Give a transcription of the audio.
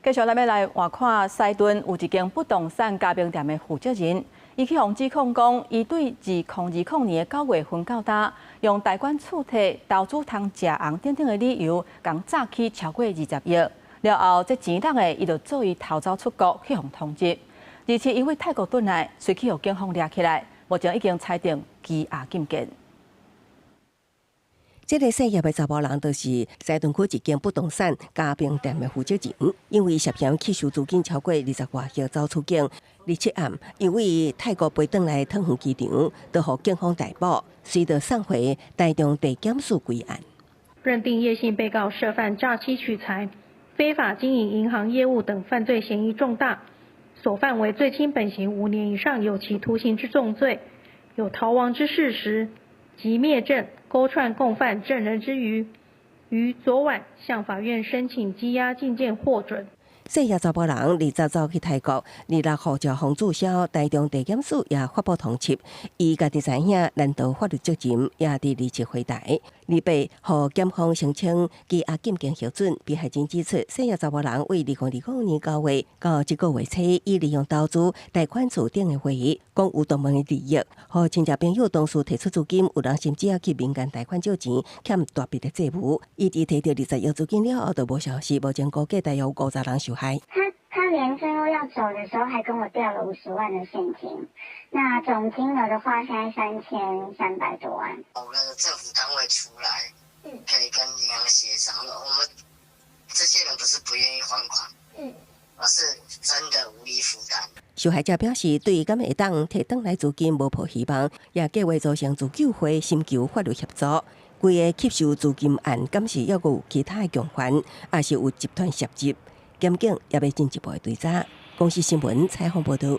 繼續咱欲來換看西屯有一間不動產加盟店的負責人，伊去予指控講，伊對2020年9月份到今，用貸款厝貸、投資通食紅等等的理由，共詐欺超過二十億。了後，這錢攏的，伊就做伊逃走出國去予通緝。而且伊對泰國轉來，隨去予警方掠起來，目前已經裁定羈押禁見。這个姓葉的查埔人，就是西屯區一間不動產加盟店的負責人，因為涉嫌吸收資金超過二十外億走出境。27暗，伊對泰國飛轉來桃園機場，就予警方逮捕，隨著送回台中地檢署歸案。認定葉姓被告涉犯詐欺取財、非法經營銀行業務等犯罪嫌疑重大，所犯為最輕本刑5年以上有期徒刑之重罪，有逃亡之事實及滅證、勾串共犯證人之虞，於昨晚向法院申請羈押禁見獲准。姓葉查埔人20走去泰國，26號就予注銷，台中地檢署也發布通緝。伊家己知影難逃法律責任，也佇27回台。28予檢方申請羈押禁見核准。被害人指出，姓葉查埔人對2020年9月到這個月初，伊利用投資貸款厝頂的會議，講有獨門的利益，予親戚朋友同事提出資金，有人甚至也去民間貸款借錢，欠大筆的債務。伊佇提著20億資金了後，就無消息，目前估計大約有50人受害。他連最後要走的時候，還跟我調了50萬的現金。那總金額的話，現在3300多萬。我們的政府單位出來，可以跟銀行協商。我們這些人不是不願意還款，而是真的無力負擔。受害者表示，對敢會當提轉來資金無抱希望，也計劃組成自救會，尋求法律協助。規個吸收資金案，敢是猶閣有其他的共犯，抑是有集團涉入？檢警也欲進一步的追查。公視新聞採訪報導。